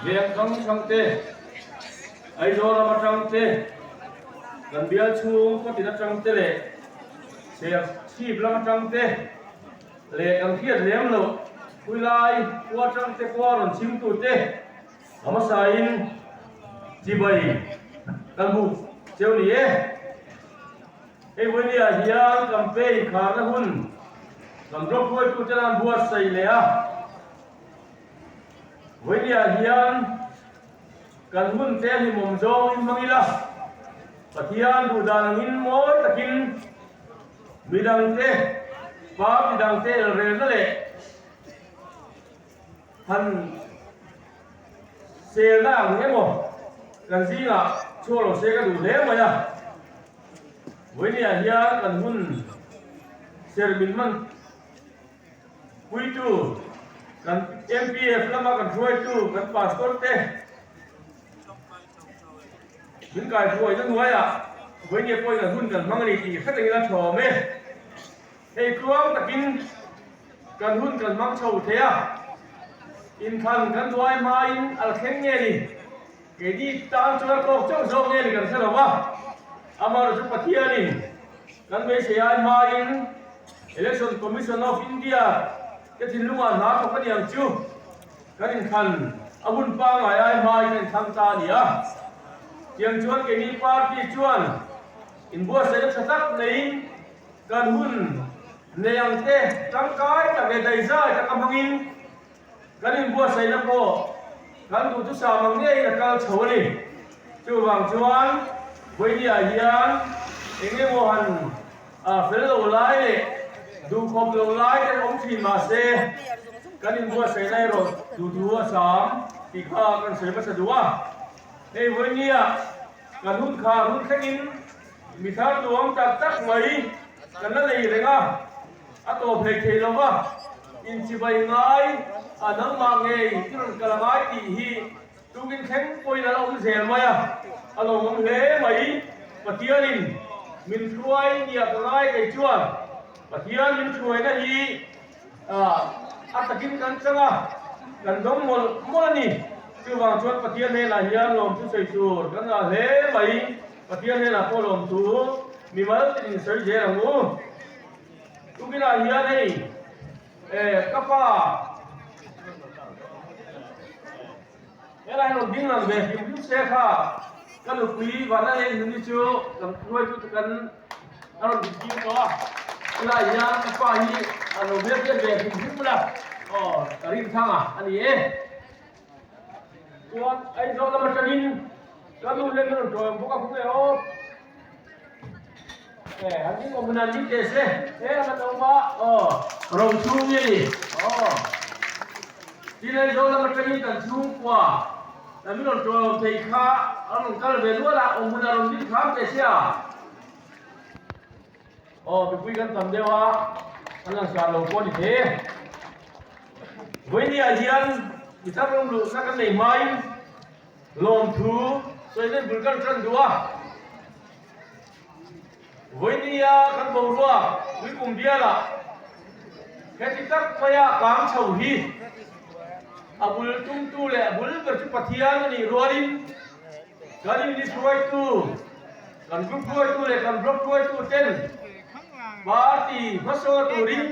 Veng hrang hrang te, Aizawl lam atang te, kan bial chhung kawtin atang te leh Serchhip lam atang te leh kan hriat lem loh Puilai khua atang te pawh a rawn chhimtu te a hmasain chibai kan buk cheu ni e. Hei vawinia hian campaign kharna hun kan block hruaitute an buatsaih leh a. Vawinia hian kan hun te hlimawm zawngin hmang ila, Pathian duhdan angin mawi takin midangte, party dangte elrelna leh han selna ang emaw kan zingah chhuak lo se ka duh hle mai a. Vawinia hian kan hun ser min hman Puitu, kan MPF lama kan hruaitu kan pastor te min kaihruaina hnuaiah vawinia pawhin a hun kan hmang a ni tih hre takin a thawm e. Hei tluang takin kan hun kan hmang chho thei a, inthlan kan duai hmain a la thleng nge ni? Keini tan chuan tawk chauh zawk nge ni kan hre lo va, amaherawhchu Pathianin kan beisei ai hmain Election Commission of India te thinlungah hna thawk a ni ang chu kan inthlan a hun pangngai ai hmain kan inthlang ta a ni a. Tiang chuan keini party chuan inbuatsaihna tha tak neiin kan hun nei ang te tangkai tak leh daihzai taka hmangin Kan inbuatsaihna pawh kan duhthusam ang ngeiin a kal chho a ni. Chuvang chuan Vawinia hian eng emaw han fel lo lai leh duhkhawp lo lai te awm thin mah se kan inbuatsaihna erawh duhthu a sam tih kha kan sawi hmasa duh a. Hei Vawinia kan hun khar hun thlengin mi thar duang tak tak mai kan la nei reng a. A tawp hlei thei lo va, inchibai ngai a nangmah ngei i rawn kal angai tih hi tukin thleng pawhin a la awm zel mai a, a lawmawm hle mai. Pathianin min hruai nia ka ngai kei chuan Pathian min hruaina hi a takin kan chang a, kan dawng mawlh mawlh a ni. Chuvang chuan Pathian hnenah hian lawmthu sawi tur kan ngah hle mai. Pathian hnenah pawh lawmthu mimal tinin sawi zel ang u. Tukinah hian hei eh ka pa helai rawn ding lang ve hlim hlim se kha ka nupui vana leh nuni chu kan hruaitu te kan a rawn din tir tawh a helai hian ka pa hi a lo hmel hriat ve hlim hlim bula aw ka rinthang a a ni e. Chuan Aizawl lam atangin ka nu hian min rawn tawng bawk a khawnge aw. Eh an ding awm hun an ding teh se he lam an awm a aw ro chhung nge ni aw. Tin Aizawl lam atangin kan chhungkua kan min rawn tawng thei kha an rawn kal ve nual a awm hun a rawn ding thlam teh se a. Aw mipui kan tam deuh a an lang sar lo pawh a ni thei e. Vawinia hian mi thar rawng luhna kan nei hmain lawmthu sawilen bul kan tan duh a. Vawinia kan boruak tuikum bialah heti tak maia kang chho hi a bul tumtu leh a bul ber chu Pathian a nih rualin kan inihruaitu Kan group hruaitu leh kan block hruaitu ten party hmasawn turin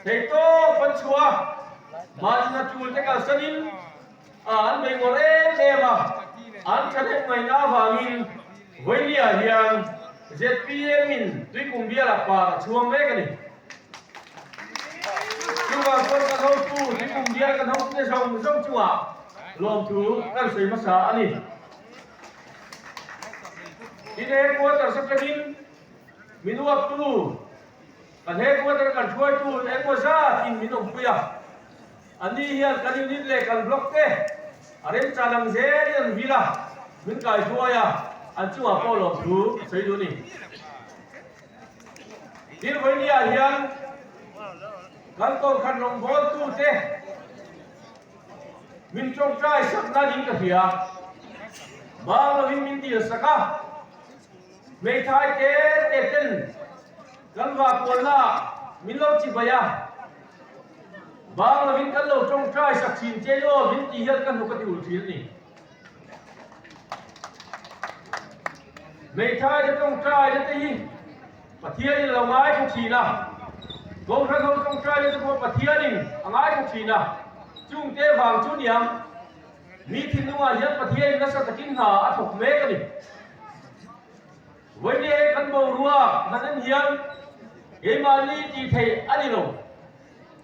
theihtawp an chhuah a, mahni tul te kalsanin an bei ngawr em em a, an thahnem ngaihna avangin Vawinia hian zpm in Tuikum bialah par a chhuang mek a ni. Chuvang chuan kan hotu Tuikum bial kan hotute zawng zawng chungah lawmthu kan sawi hmasa a ni. Tin headquarters atangin min uaptu, kan headquarter kan hruaitu engmaw zatin min awmpui a. Ani hian kan unit leh kan block te a remchan ang zelin an vil a, min kaihruai a, an chungah pawh lawmthu a sawi duh a ni. Tin vawinia hian kan kawngkhat rawngbawltute Min tawngtai sak nan in ka hria. Bang lovin min dil sak a. Hmeithai te te ten kan vahkualna ah min lo chibai a. Bang lovin kan lo tawngtai sak thin che aw min tih hian ka hnuk a ti ulh thin a ni. Hmeithai te tawngtai na te hi Pathianin a lo ngaithla thin a, Kohhran ho tawngtai na te pawh Pathianin a ngaithla thin a, chungte vang chu niang mi thinlungah hian Pathianin nasa takin hna a thawk mek a ni. Vawiin kan boruak hnan en hian keimahni tih theih a ni lo.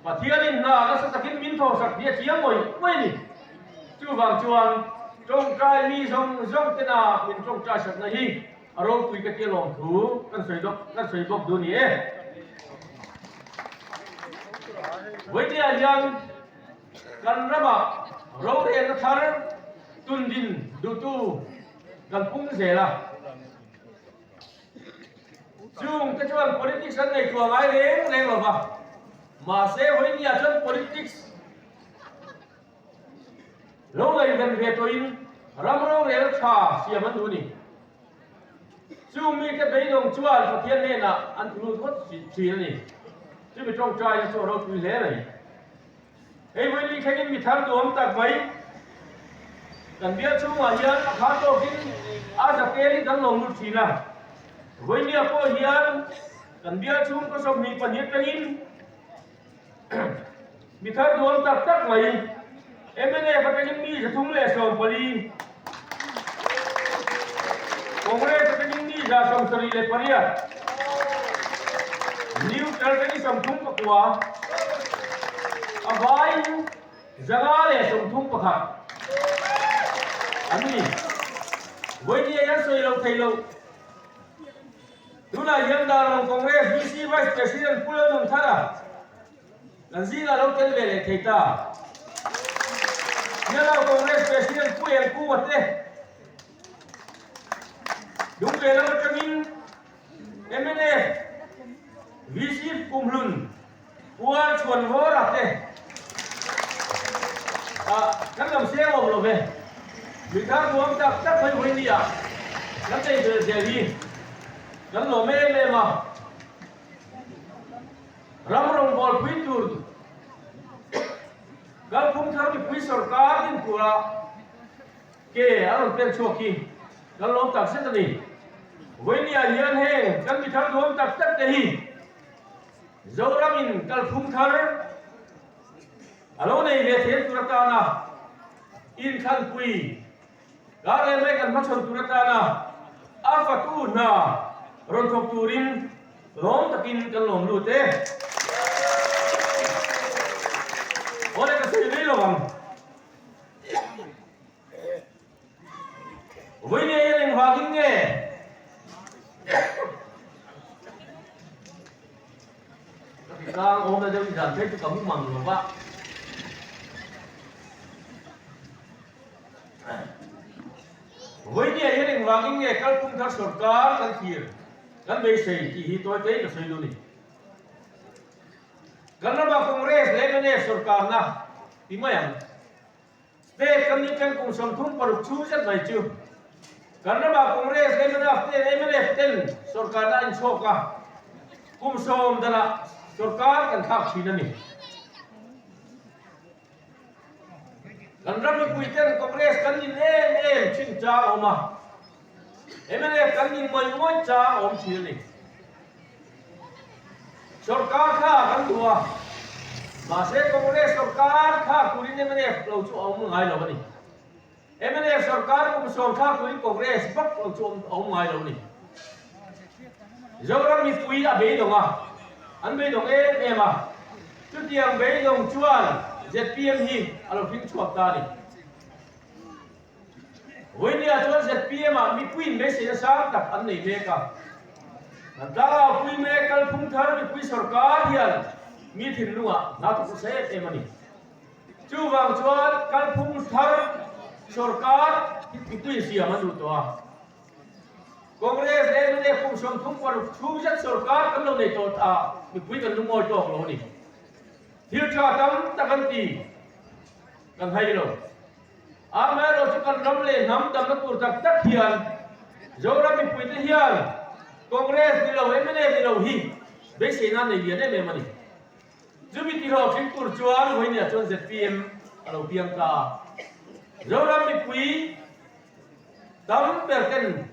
Pathianin hna nasa takin min thawhsak tih a chiang ngawih ngawih a ni. Chuvang chuan tawngtai mi zawng zawng tena min tawngtai sakna hi a ropui ka tia lawm thu kan sawi dawk kan sawi bawk duh a ni e. Vawinia hian kan ramah rorelna thar tundin duhtu kan pung zel a. Chung te chuan politics an nei tua ngai reng reng lo va, mahse vawinia chuan politics lo ngaihven ve tawhin ram rorel tha siam an duh a ni. Chung mite beidawng chuan Pathian hnenah an tlu lut ngawt thin a ni. Chumi tawngtaina chu a ropui hle mai. Hei vawiin thlengin mi thar duhawm tak mai kan bial chhungah hian a khar tawkin a zatel hi kan lawm lut thin a. Vawinia pawh hian kan bial chhung ka 22 atangin mi thar duhawm tak tak mai mnf atangin mi 314, Congress atangin mi 178, Neutral atangin 39, a vaiin 131 an ni. Vawinia hian sawi lo thei lo. Tunah hian Darlawng Congress VC Vice President Pu Lalnunthara Kan zingah lo tel ve leh thei ta. Yellow Congress President Pu Eng Kunga te Lunglei lam atangin mnf VC Kumhlun Pu Ar Chhuanvawra te ah kan lam seng awm lo ve. Mi thar nuam tak tak mai hawi nia kan nei vel zel hi kan lawm em em a. Ram rawngbawlpui tur kalphung thar mipui sorkar din tura ke a rawn pen chhuak hi kan lawm tak zet a ni. Vawinia hian heng kan mi thar duhawm tak tak te hi Zoramin kalphung thar a lo nei ve thei tur atana inthlanpui Kar leh mai kan hmachhawn tur atana a fatu hna rawn thawk turin lawm takin kan lawm lut e. Awle ka sawi mai lo ang. Vawiin hian engvangin nge? Ka ti tlang awm na deuh i dan phei chu ka mu mang lo va. Vawinia hian engvangin nge kalphung thar sorkar kan thlir kan beisei tih hi tawi tei ka sawi duh a ni. Kan rama Congress leh mnf sorkarna ti mai ang. State kan nih thleng kum 36 chhung zet mai chu kan rama Congress leh mnf ten mnf ten sorkarna a inchhawk a, kum sawm danah sorkar kan thlak thin a ni. Kan ram mipui ten Congress kan nin em em thin chang a awm a, mnf kan nin ngawih ngawih chang a awm thin a ni. Sorkar kha kan duh a, mahse Congress sorkar thlak turin mnf lo chu a awm ngai lo a ni. Mnf sorkar kum sawm thlak turin Congress vak lo chu a awm ngai lo a ni. Zoram mipui a beidawng a, an beidawng em em a, chutiang beidawng chuan zpm hi a lo hring chhuak ta a ni. Vawinia chuan zpm ah mipuiin beiseina sang tak an nei mek a, kan tlangau pui mek kalphung thar mipui sorkar hian mi thinlungah hna thawk nasa em em a ni. Chuvang chuan kalphung thar sorkar mipui siam an duh tawh a. Congress leh mnf kum 36 chhung zet sorkar kan lo nei tawh ta, mipui kan lungawi tawk lo a ni. Thil tha tam tak an ti kan hai lo. Amaherawhchu chu kan ram leh hnam damna tur tak tak hian Zoram mipuite hian Congress ni lo, mnf ni lo hi beiseina nei lian em em a ni. Chumi tihlawhtling tur chuan Vawinia chuan zpm a lo piang ta a. Zoram mipui tam ber ten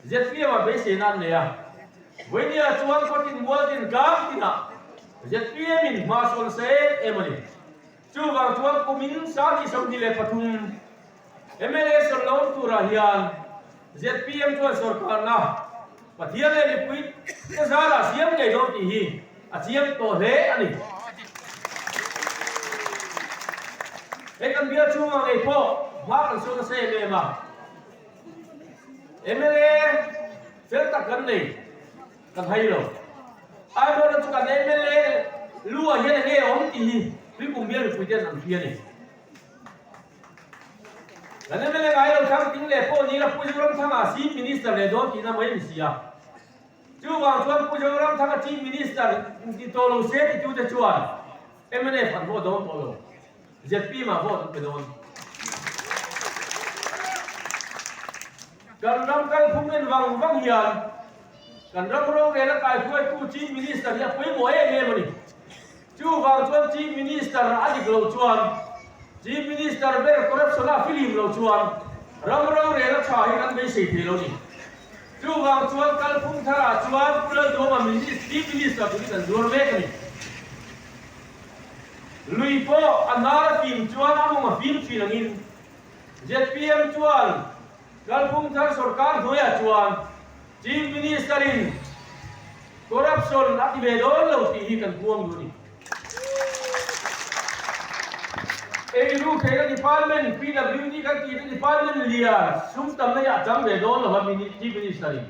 zpm a beiseina an nei a. Vawinia chuan khawtin mualtin tlang tinah zpm in hma sawn se em a ni. Chuvang chuan kumin 2023 mla sawn lo turah hian zpm chuan sorkarna Pathian leh mipui te zarah siam ngei dawn tih hi a chiang tawh hle a ni. He kan bial chhungah ngei pawh hma kan sawn nasa em em a, mla fel tak kan nei. Kan hai lo. Airawhna chu kan mla lu ah hian enge awm tih hi Tuikum bial mipui ten an hria a ni. Kan mla ngai lo thlang ting leh pawh ni la Pu Zoramthanga Chief Minister leh dawn tihna mai a ni si a. Chuvang chuan Pu Zoramthanga Chief Minister inti tawh lo se titute chuan mnf an vote dawn tawh lo. Zpm ah vote an pe dawn. Kan ram kalphung en vang vang hian kan ram rorel a kaihruaitu Chief Minister hi a pawimawh em em a ni. Chuvang chuan Chief Minister a dik loh chuan, Chief Minister ber corruption a filim loh chuan ram rorel a tha hi kan beisei thei lo ni. Chuvang chuan kalphung tharah chuan Pu Lalduhawma Chief Minister tur hi kan zuar mek a ni. Lui pawh a hnar a fim chuan a mawng a fim thin angin zpm chuan Kalphung thar sorkar hnuaiah chuan Chief Minister in corruption a ti ve dawn lo tih hi kan puang duh a ni. Eiru theihna department, PWD kan tih te department lian sum tamna hi a chang ve dawn lo a Chief Minister in.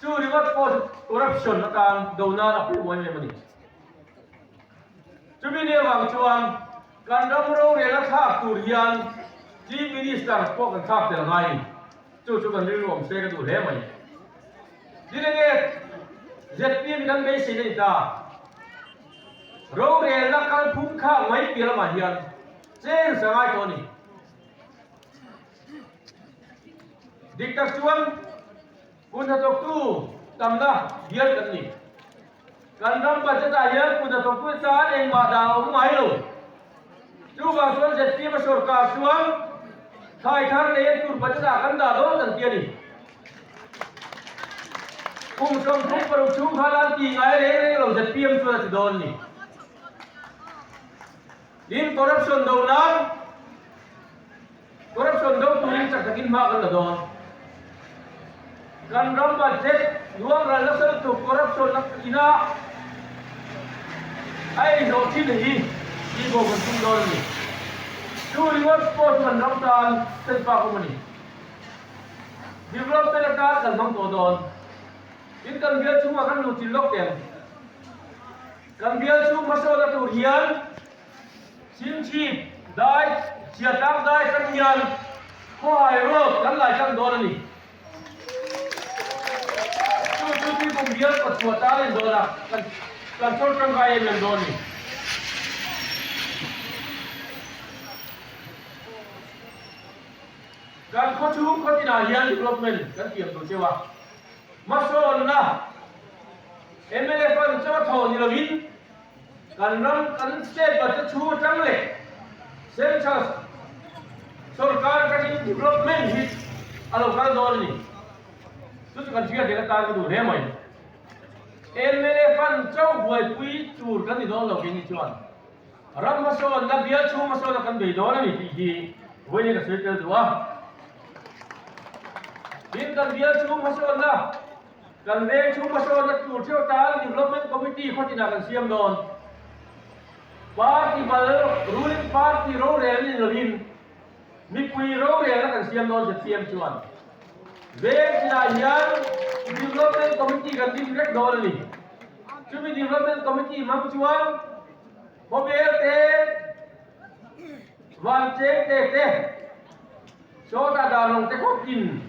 Chu ringawt pawh chu corruption atan do nan a pawimawh em em a ni. Chumi ni avang chuan kan ram rorel a thlak tur hian Chief Minister pawh kan thlak tel ngai a ni. Chu chu kan rilru awm se ka duh hle mai. Tin enge zpm kan beiseina ni ta? Rorelna kalphung thlak mai piah lamah hian change a ngai tawh a ni. Dik tak chuan kut hnathawktu tamna bial kan ni. Kan ram budget ah hian kut hnathawktu tan engmah dah a awm ngai lo. Chuvang chuan zpm a sorkar chuan thlai thar leh en tur budget ah kan dah dawn kan ti a ni. Kum 36 chhung khan an ti ngai reng reng lo zpm chuan a ti dawn a ni. Tin, corruption do nan Corruption do turin chak takin hma kan la dawn. Kan ram budget luang ral nasa lutuk corruption ina a ei zawh thin hi tih bo kan tum dawn a ni. Chu ringawt pawh chu kan ram tan senfak awm a ni. Development atan kan hmang tawh dawn. Tin kan bial chhungah kan luh chin lawk teng. Kan bial chhung hmasawnna tur hian Chhingchhip dai, Chhiatlang dai kan hian khawhai road kan lai tlang dawn a ni. Chu chu Tuikum bial kawtchhuah tan a ni dawn a, kan kan chawr tangkai em em dawn a ni. Kan khawchhung khawtinah hian development kan tiam tur cheu a, hmasawnna mla fund chaw thaw ni lovin, Kan ram kan state budget chhung atang leh Central sorkar atangin development hi a lo kal dawn a ni. Chu chu kan hriat leh atan ka duh hle mai. Mla fund chauh buaipui tur kan ni dawn lo kei ni chuan ram hmasawnna, bial chhung hmasawnna kan bei dawn a ni tih hi vawiin ka sawi tel duh a. Tin, kan bial chhung hmasawnna Kan veng chhung hmasawnna tur theuh tan Development Committee khawtinah kan siam dawn. Party bal, ruling party rorel ni lovin mipui rorelna kan siam dawn zpm chuan. Veng chinah hian Development Committee kan din vek dawn a ni. Chumi Development Committee hmang chuan khawvel te, vancheng te te, Sawta Darlawng te khawpin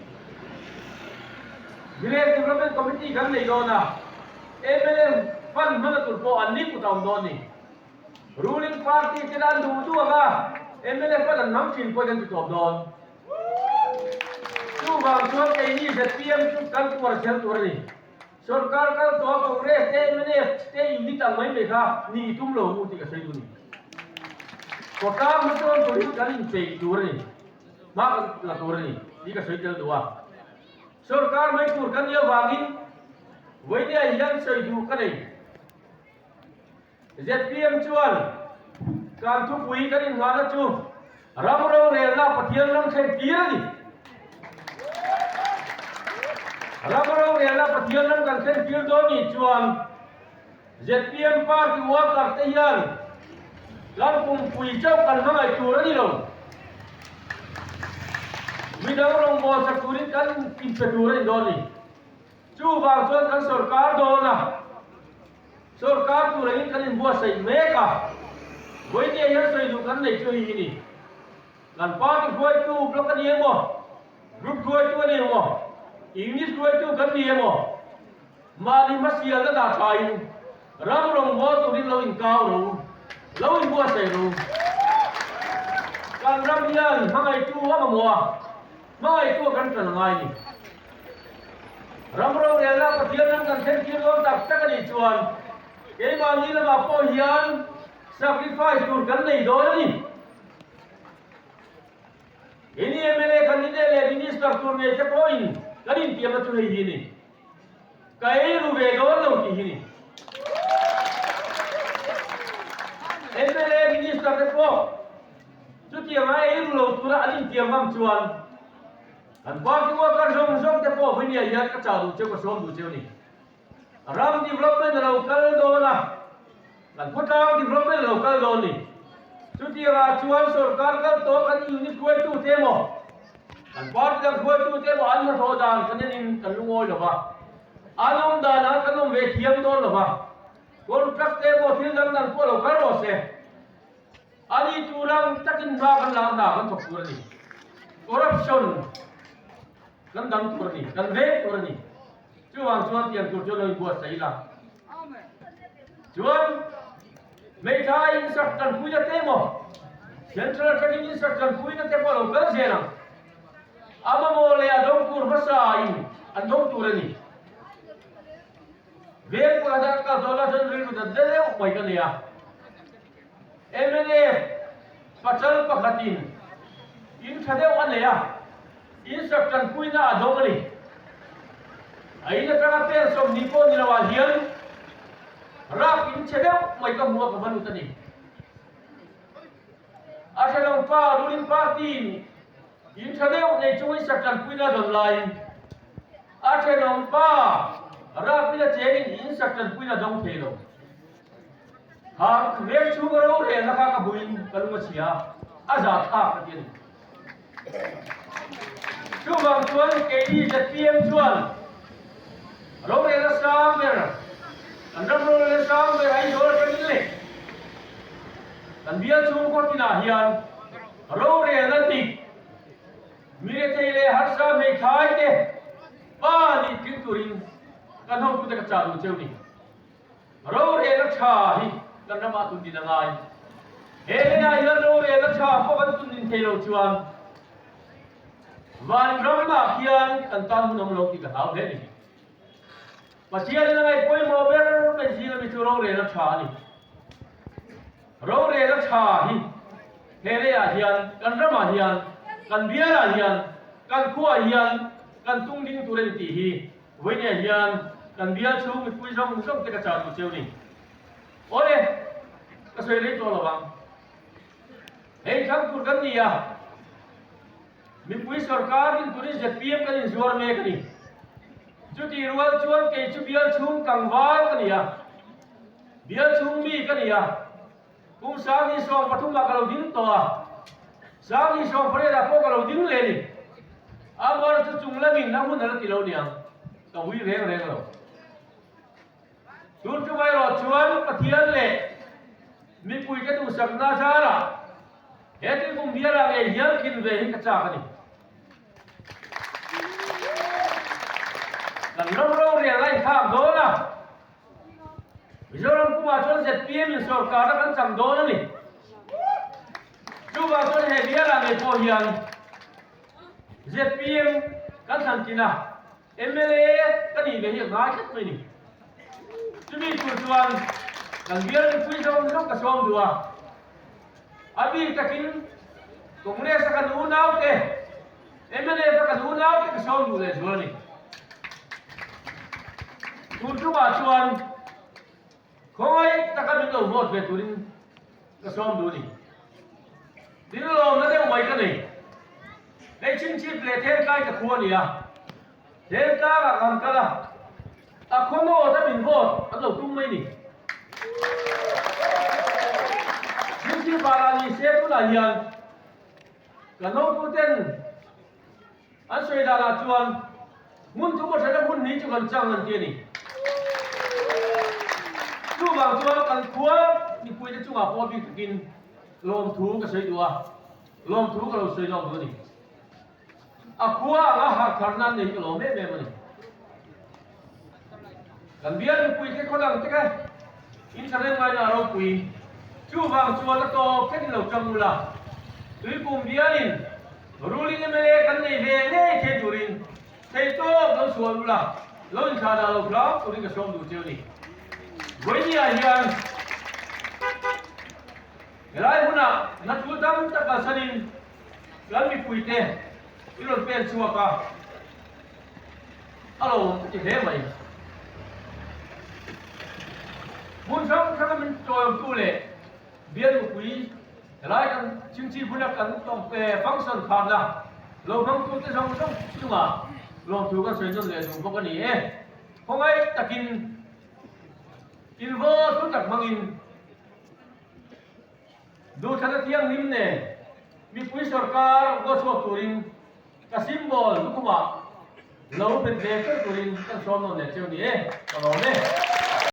Village Development Committee kan nei dawn a, mla fund hmana tur pawh an ni kut a awm dawn a ni. Ruling party ten an duh duh ang a, mla fund an hmang thin pawhin an ti tawp dawn. Chuvang chuan keini zpm chu kan tuar zel tur a ni. Sorkar kal tawh a Congress te mnf te unit ang mai mai kha ni i tum lo u tih ka sawi duh a ni. Khawtlang hmasawn tur hi kan inpeih tur a ni, hma kan la tur a ni tih ka sawi tel duh a. Sorkar mai tur kan nih avangin vawinia hian sawi duh ka nei. Zpm chuan kan thupui kan inngahna chu ram rorelna Pathian ram thlen tir a ni. Ram rorelna Pathian ram kan thlen tir dawn nih chuan zpm party worker te hian kan pumpui chauh kan hmangaih tur a ni lo. Midang rawngbawlsak turin kan inpe tur a ni dawn a ni. Chuvang chuan kan sorkar dawn a. Sorkar tur angin kan inbuatsaih mek a, vawinia hian sawi duh kan nei chu hei hi ni. Kan party hruaitu block a ni emaw, group hruaitu a ni emaw, unit hruaitu kan ni emaw, mahni hmasialna dah thain ram rawngbâwl turin lo inkau ro, lo inbuatsaih ro. Kan ram hian hmangaihtu a mamawh a. Hmangaihtu a kan ṭan a ngai ni. Ram rorelna Pathian ram kan thlen tir dawn tak tak a nih chuan keimahni lamah pawh hian sacrifice tur kan nei dawn a ni. Keini mla candidate leh minister tur ngei te pawhin kan intiamna chu hei hi a ni. Ka ei ru ve dawn lo tih hi ni. Mla minister te pawh chutianga ei ru lo tura an intiam ngam chuan kan party worker zawng zawng te pawh vawinia hian ka chah duh cheu ka sawm duh cheu a ni. Ram development a lo kal dawn a, kan khawtlang development a lo kal dawn a ni. Chutiangah chuan sorkar kal tawh kan unit hruaitu te emaw, kan party dang hruaitu te emaw an hnathawh dan kan enin kan lungawi lo va, an awm danah kan awm ve thiam dawn lo va, contract te emaw thil dang dang pawh lo kal rawh se. A ni tur ang takin hma kan la hna kan thawk tur a ni. Corruption kan dang tur a ni, kan veng tur a ni. Chuvang chuan tiang tur chuan lo inbuatsaih ila. Chuan hmeithai insak tanpuina te emaw, Central atangin insak tanpuina te pawh lo kal zel ang. A mamawh leh a dawng tur hmasa in an dawng tur a ni. Veng pakhat a kal tawh lah chuan rilru dat deuh mai ka nei a. Mnf pachal pakhatin in tha deuh a nei a, insak tanpuina a dawng a ni. A in atanga pen 20 pawh ni loah hian rap in chhe deuh mai ka hmu a ka va lut a ni. A thenawm pa ruling party in in tha deuh nei chung insak tanpuina a dawn laiin a thenawm pa rap in a chengin insak tanpuina a dawng thei lo. Kha veng chhunga rorelna kha ka buin ka lung a chhia a, a za thlak ka ti a ni. Chuvang chuan keini zpm chuan rorelna sang ber, kan ram rorelna sang ber Aizawl atangin leh kan bial chhung khaw tinah hian rorelna dik, mi rethei leh harsa hmeithai te pa nih tling turin kan hotute ka chah duh cheu ni. Rorel a tha hi kan ramah tun din a ngai. He leiah hian rorel a tha pawh kan tun din thei lo chuan van ramah khian kan tan hun awm lo tih ka hlau hle a ni. Pathianin a ngaih pawimawh ber mai zing ami chu rorel a tha a ni. Rorel a tha hi he leiah hian kan ramah hian kan bialah hian kan khuaah hian kan tung ding tur a ni tih hi Vawinia hian kan bial chhung mipui zawng zawng te ka chah duh cheu ni. Awle, ka sawi rei tawh lo ang. Hei thlang tur kan ni a, mipui sorkar din turin zpm kan inzuar mek a ni. Chutih rual chuan kei chu bial chhung tlangval ka ni a, bial chhung mi ka ni a, kum 2013 ah ka lo ding tawh a, 2018 ah pawh ka lo ding leh a ni. Amor chu chung lamin a hun a la ti lo niang, ka ui reng reng lo. Tun tum erawh chuan Pathian leh mipuite duhsakna zarah he tuikum bialah ngei hian tlin ve hi ka chak a ni. Kan ram rorel a inthlak dawn a, Mizoram kumah chuan zpm in sorkarna kan chang dawn a ni. Chuvang chuan he bialah ngei pawh hian zpm kan thlan tlin a. Mla ka nih ve hi a ngai tlat mai ni. Chumi tur chuan kan bial mipui zawng zawng ka sawm duh a. A bik takin Congress a kan unaute, mnf a kan unaute ka sawm duh lehzual a ni. Tun tumah chuan khawngaih taka min lo vote ve turin ka sawm duh a ni. Thil lawmna deuh mai ka nei. Hei chingchip leh Thentlai ka khua a ni a. Thentlangah kan kal a, a khaw nawt a min vote an lo tum mai ni. Chingchip ah lah ni se tunah hian kan hotuten An sawi danah chuan hmun thum a ṭhena hmun ni chu kan chang an ti a ni. Chuvang chuan kan khua mipuite chungah pawh bik takin lawmthu ka sawi duh a, lawmthu ka lo sawi lawk duh a ni. A khua anga harh tharna an nei hi ka lawm em em a ni. Kan bial mipuite khaw dang te kha in ṭhahnem ngaina a ropui. Chuvang chuan a tawp thlengin lo ṭang ula, Tuikum bialin ruling mla kan nei ve ngei thei turin theihtawp lo chhuah ula, lo inthlah dah lo hlau turin ka sawm duh cheu ni. Vawinia hian helai hunah hnathul tam tak kalsanin kan mipuite i rawn pen chhuak a. A lo awm ka ti hle mai. Hmun hrang hranga min tawltu leh bial mipui helai kan chingchi hmuna kan function kharna lo hmangtute zawng zawng chungah lawmthu kan sawi nawn leh duh bawk a ni e. Khawngaih takin invaw thu tak hmangin duhthlanna thianghlim nen mipui sorkar ruatchhuak turin Ka symbol lukhumah lo bet ve ṭeuh turin kan sawm nawn leh cheu ni e, ka lawm e.